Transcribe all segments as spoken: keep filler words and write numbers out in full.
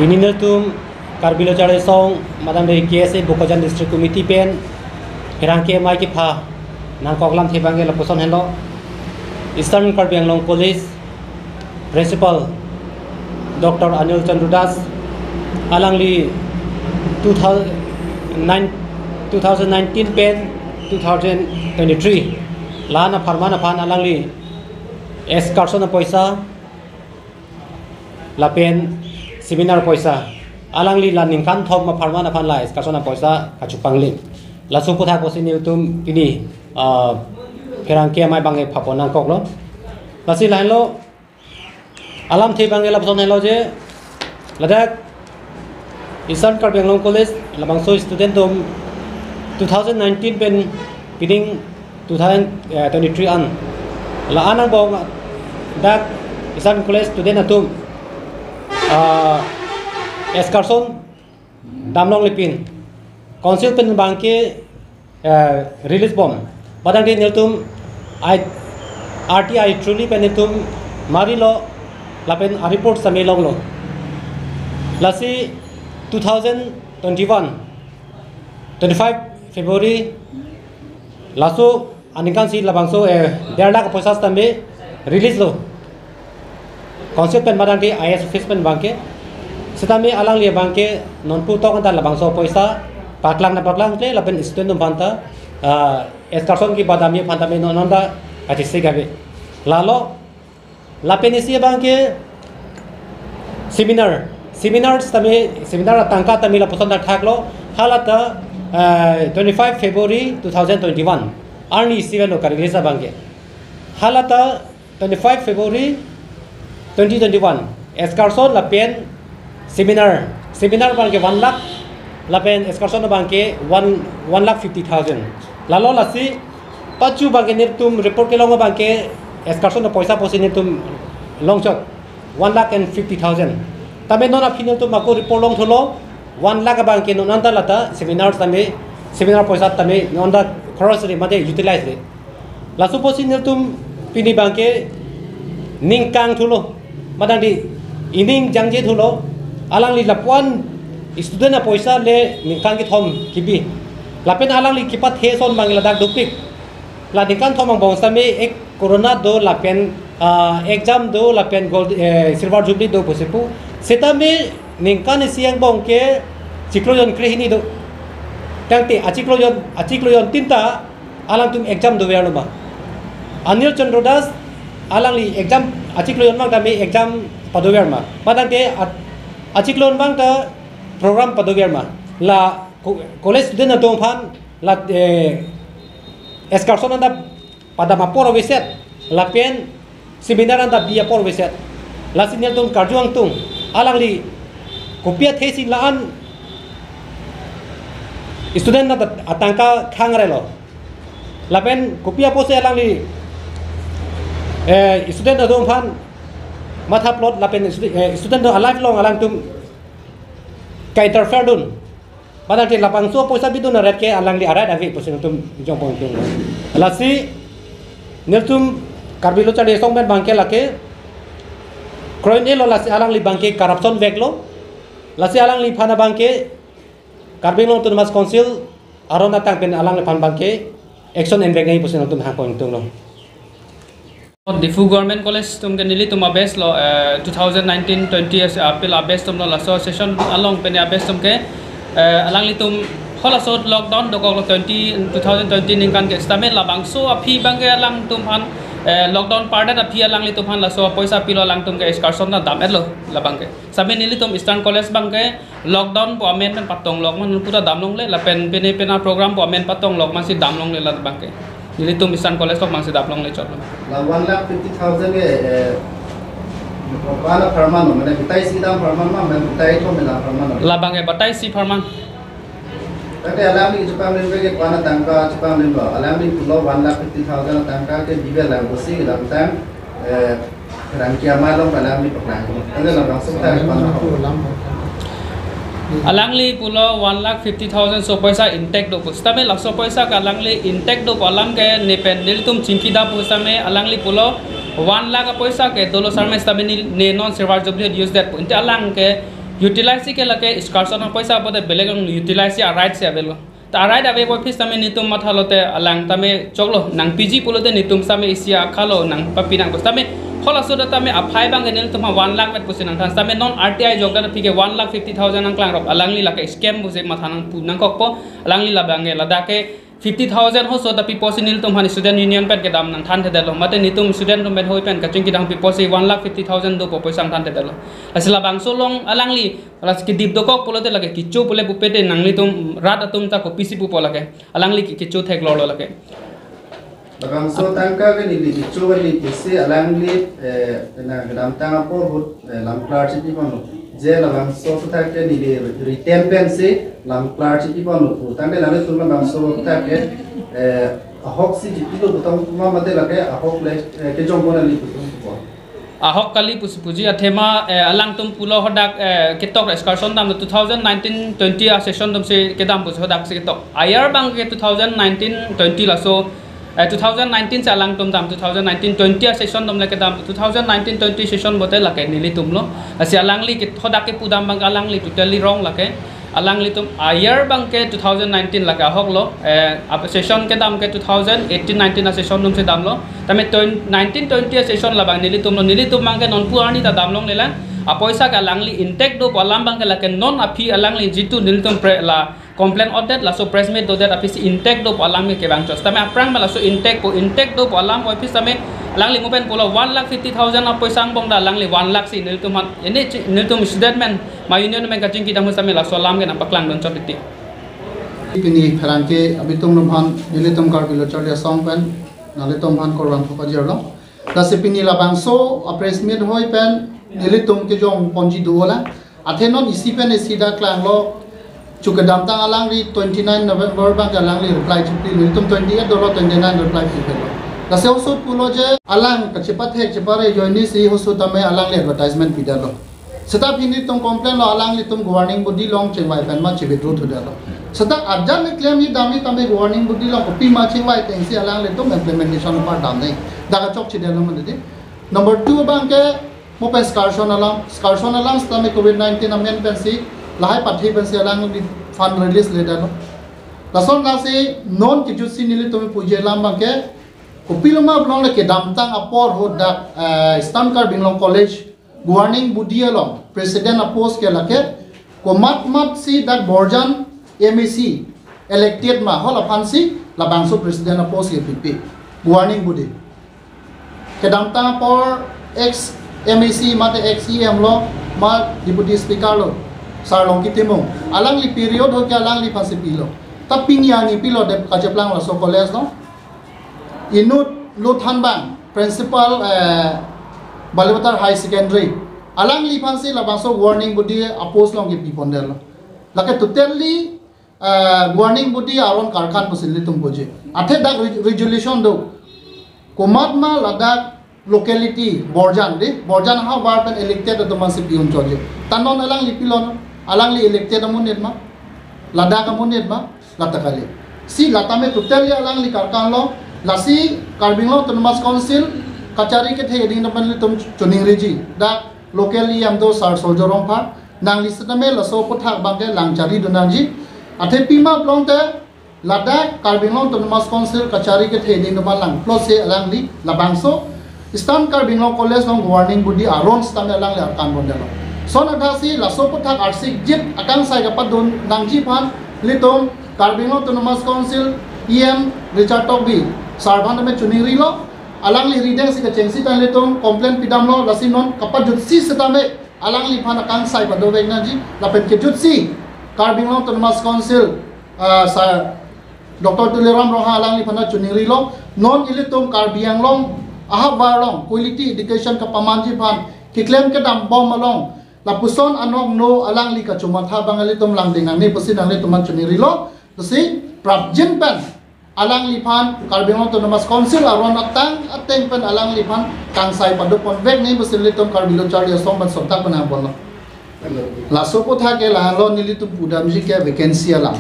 Pini nelitum Karbi Lo Charli Asong, madam de K S A Bokajan District Committee pen pherangke amei kepha nangkok alamthe abangke lapuson henlo. Eastern Karbi Anglong College Principal Doctor Anil Chandra Das, alangli two thousand nine, two thousand nineteen pen two thousand twenty-three la-an apharman aphan alangli excursion apoisa lapen seminar apoisa, alangli la ningkan thom apharman aphan la excursion apoisa kachepangli. Laso aputhak pusi nelitum pini, ah, pherangke amei abangke phapon nangkoklo. Lasi lahenlo, alamthe abangke lapuson henlo je, ladak Eastern Karbi Anglong College labangso student atum two thousand nineteen pen pining two thousand twenty-three an la-an angbong dak Eastern College student atum, ah, excursion damlongle pin Council pen abangke, eh, release bom. Padangte nelitum I, R T I through pen nelitum marilo lapen a-report sami longlo. Lasi two thousand twenty-one, twenty-five February, laso aningkan si labangso, eh, der lakh apoisa sitame release lo. Council pen madangte I S office pen abangke. Sitame alangli abangke non putok anta labangso apoisa paklang na paklangkle lapen student atum aphanta, ah, excursion kebadamji aphan tame non anta kachesik ave. Lalo lapen isi abangke seminar. Seminar tame, seminar atangka tame lapuson thakthaklo. Halata, eh, twenty-five February two thousand twenty-one. Arni isi avelo ka-release abangke. Halata twenty-five February twenty twenty-one, excursion lapen seminar. Seminar abangke one lakh, lapen excursion abangke one, one lakh fifty thousand. Lalo lasi pachu abangke nelitum report kelong abangke excursion apoisa pusi nelitum longchot one lakh and fifty thousand. Tame non aphi nelitum ako report longtholo, one lakh abangke non anta lata seminar tame, seminar apoisa tame non anta kharach le mate utilize le. Laso pusi nelitum pini abangke ning kangthulo. Madangte ining jangjethulo. Alangli lapuan student apoisa le ningkan kethom kebi. Lapen alangli kepathe ason abang ladak dopik. La ningkan thom angbong sitame ek corona do lapen, ah, exam do lapen gold, eh, silver jubilee do pusi pu. Sitame ningkan isi angbong ke chiklo jon krehini do. Tangte achiklo jon, achiklo jontin ta alangtum exam doverlo ma? Anil Chandra Das alangli exam, achiklo jon abang tame exam padover ma? Padangte a-, achiklo jon abang ta program padover ma? La co-, college student atum aphan la, eh, excursion anta padam apor aveset, lapen seminar anta bi apor aveset. Lasi nelitum karju angtung, alangli kopi athesi la-an student anta atangka khangrelo. Lapen kopi apotsi alangli, eh, student atum aphan mathaplot lapen studi-, eh, student atum a-life along alangtum ka-interfere dun. Padangte labangso apoisa bidun arat ke alangli arat ave pusi nelitum jongpon tung. Lasi nelitum Karbi Lo Charli Asong pen abangke lake kroin elo, lasi alangli abangke corruption veklo. Lasi alangliphan abangke Karbi Anglong Autonomous Council aron atang pen alangliphan abangke action envek nangji pusi nelitum hangpon tunglo. Diphu Government College atum ke nelitum a-batch lo, eh, two thousand nineteen twenty as apil a-batch atum lo, laso session along pen a-batch atum ke, eh, alanglitum halaso lockdown dokoklo twenty, two thousand twenty ningkan ke sitame labangso aphi abangke alangtum aphan, eh, lockdown pardet aphi alanglitum aphan laso apoisa pilo, alangtum ke excursion ta dam-etlo labangke. Sitame nelitum Eastern College abangke lockdown pu amen pen patonglok ma, non puta damlongle, lapen pine pina program pu amen patonglok ma si damlongle labangke. Nelitum Eastern College along abangsi damlongle chotlo. La one lakh fifty thousand ke, eh, ko-an apharman lo, mane batai isi kedam apharman ma, mane batai kethom kedam apharman lo? Labangke batai isi apharman. Tangte alangli chepanglim ke ko-an atangka chepanglimlo? Alangli pulo one lakh fifty thousand atangka ke bibe lang pusi kedam tang, eh, pherangke amei along alangli paklang. Tangte labangso ta ko-an apharman? Alangli pulo one lakh fifty thousand so apoisa intact do pu. Sitame laso apoisa ke alangli intact do pu alam ke ne pen nelitum chingki da pu sitame alangli pulo one lakh apoisa ke dolo sarme sitame ne, ne non silver jubilee use det pu. Ante alang ke Utilize ke lake excursion apoisa pote beleg ang utilize a right si avelo. Ta a right ave office tame netum mathalo te alang tame choklo nang P G pulote netum tame isi akhalo nang papi nang bos tame halaso da tame aphai abang ke nelitum ha one lakh vet pusi nangthan tame non R T I jok da aphi ke one lakh fifty thousand nangklangrok alangli lake scam pusi matha nangpu nangkokpo alangli labang ke ladak ke fifty thousand hoso ta pipo si nelitum han student union pen kedam nangthanthedetlo mate netum student atum pen hoi pen kachingki dam pipo si one lakh fifty thousand dopo poisa nangthanthedetlo. Lasi labangso along alangli lasi kedip dokok pulote lake kecho pule pupe te nanglitum rat atum ta kopisi pupo lake alangli ke kecho theklorlo lake. Labangso tangka ke neli kecho kali pusi alangli eh na kedamtang apor ahut eh lam klar chipi pon je labangso aputhak ke neli written pensi lam klar chipi pon pu tangte nanglitum labangso aputhak ke eh ahok si chipilo putang puma mate lake ahok le eh kejong pon kali putum pu. Ahok kali pusi puji athema eh alangtum pulo hadak eh ketok excursion dam two thousand nineteen twenty a session atum si kedam pusi hadak si ketok. Ayar abang ke two thousand nineteen twenty laso eh two thousand nineteen si alangtum dam two thousand nineteen twenty a session atum le kedam two thousand nineteen twenty session pote lake nelitumlo. Lasi alangli ke hadak kepu dam abang alangli totally wrong lake. Alanglitum ayar abang ke two thousand nineteen lake ahoklo eh ap session kedam ke two thousand eighteen nineteen a session atum si damlo. Tame twen- nineteen twenty a session labang nelitumlo nelitum abang ke non pu arni ta damlongle lang. Apoisa ke alangli intact dopo alam abang ke lake non aphi alangli jitu nelitum pre la complain odet laso press meet dodet aphi si intact dopo alam ke kevang chos. Tame aphrang abang laso intact po intact dopo alam office tame alangli mo pen pulo one lakh fifty thousand apoisa angbong da alangli one lakh si nelitum han ini chi- nelitum student men ma union men kachingki dam tame laso alam ke nangpaklang don chot iti. Pini pherangke abitung atum aphan nelitum Karbi Lo Charli Asong pen nanglitum aphan korwan thok pajirlo. Lasi pini labangso a press meet hoi pen nelitum kejong ponji dolang. Athe non isi pen isi da klanglo. Chu kedamtang alangli twenty nine November abang ke alangli reply chipi nelitum twenty eight dolo twenty nine reply chipilo. Lasi ahut pulo je alang kachepathek chepare joini si ahut tame alangli advertisement pidetlo. Seta pini tum complain lo alanglitum governing body along chingvai pen ma chi withdraw thudetlo. Seta ajan ni claim ni dam ni tame governing body along kopi ma chingvai tengsi alanglitum implementation part dam ni. Dak kachok chidetlo mati. Number two abang ke mo pen excursion alam, excursion alam seta me covid nineteen amen pensi lahai pathe pensi alangli fund release ledetlo. Lason lasi non kijut si nelitum puji alam abang ke kopiloma belong le kedamtang apor ahut dak eh, Eastern Karbi Anglong College governing body along president apost ke lake komat mat si dak Borjan M A C elected ma hol aphan si labangso president apost ke pipi governing body. Kedamtang apor ex M A C mate ex E M lo ma deputy speaker lo Sar Longki Timung. Alangli period ahut ke alangliphan si pilo. Ta pini ani pilo de kacheplang laso college lo. Inut lo thanbang principal eh, Balipathar High Secondary. Alangliphan si labangso governing body apost along ke pipondetlo. Lake totally eh, governing body aron karkan pusi nelitum puji. Athe dak re- resolution do. Komat ma ladak locality Borjan de. Borjan ahavar pen elected atum aphan si pi-un chotji. Ta non alangli pilon. Alangli elected amonit ma. Ladak amonit ma. Lata kali. Si lata me totally alangli karkan lo. Lasi Karbi Anglong Autonomous Council kachari kethe ding atum aphan nelitum choningriji. Dak local E M do Sar Soljo Rongphar. Nangli seta me laso aputhak abang ke lang chari dun nangji. Athe pima belong te ladak Karbi Anglong Autonomous Council kachari kethe ding atum aphan lang plot si alangli labangso Eastern Karbi Anglong College along governing body aron seta me alangli arkan pondetlo. Lason adak si laso aputhak arsik jit akangsai kapadun nangji aphan nelitum Karbi Anglong Autonomous Council E M Richard Tokbi sar aphan tame choningrilo. Alangli rideng si kechengsi ta nelitum complain pidamlo lasi non kapajutsi seta me alangliphan akangsai padovek nangji lapen kejutsi Karbi Anglong Autonomous Council ah, sa Doctor Tuliram Ronghang alangliphan choningrilo non ilitum Karbi Anglong ahavar along quality education kapamanji aphan keklem kedam bom along lapuson anokno alangli kachomatha abang ilitum langding nangne pusi nanglitum aphan choningrilo pusi prapjin pen alangliphan Karbi Anglong Autonomous Council aron atang ateng pen alangliphan kangsai padoponvek ne pusi nelitum Karbi Lo Charli Asong pen sontak pen nangponlo. Laso aputhak ke lahenlo nelitum pudamji ke vacancy alam.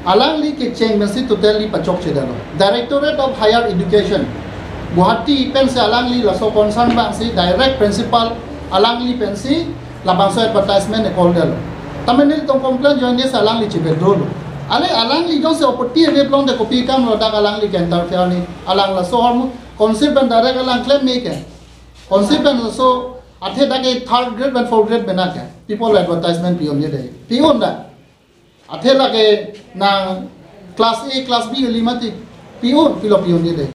Alangli kecheng pensi totally pachokchedetlo. Directorate of Higher Education Guwahati pensi alangli laso concern abang si direct principal alangli pensi Labangso advertisement e call detlo. Tame nelitum complain ajoine si alangli chibe dolo. Ale alangli jongsi opoti ave pulote kopi kam lo dak alangli ke interfere ni, alang laso ahormu council pen direct alang klem me ke. Council pen laso athe dak ke third grade pen fourth grade pen ke. People advertisement pi-un-e dei. Pi-un da. Athe lake nang class A, class B kali mati. Pi-un, pilo pi-un-e dei.